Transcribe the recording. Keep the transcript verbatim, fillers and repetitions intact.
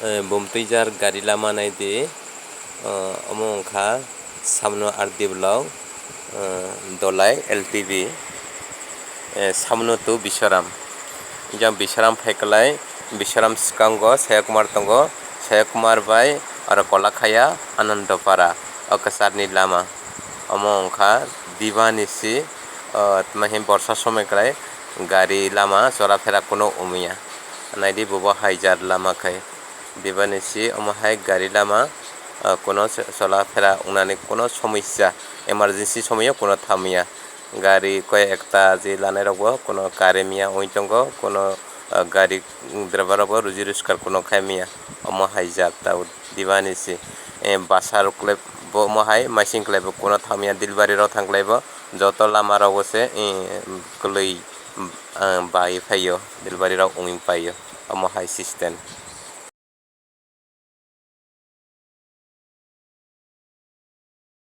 Eh, Bumtwijar gari lama naidi, eh, omo wngkha Samno R D block, eh, Dolai L T B, eh, Samno to Biswaram. Jang Biswaram phaikalai, Biswaram swkango Sayakumar tongo, Sayakumar bai aro Kolakhaya Anandopara, o kwcharni lama. Omo wngkha Dibanisi, eh, tma hin borsa somoi kwlai gari lama cholaphera kuno wngya. Naidi bobo haijar lama khai. Dibanisi omo hai gari lama, ah, kuno se-, cholaphera wngnani kuno somosya, emergency somoio kuno thamya. Gari koi ekta je lanai rokbo kuno kari miya wng tongo, kuno, ah, gari driver rokbo ruji roskar kuno khai miya. Omo hai jak tabuk Dibanisi, eh, basa rok le bo omo hai masing khlai bo kuno thamya, delivery rok thang khlai bo joto lama rogo se, eh, kwlwi, ah, bai phaio, delivery rok wngwi paio. Omo hai system.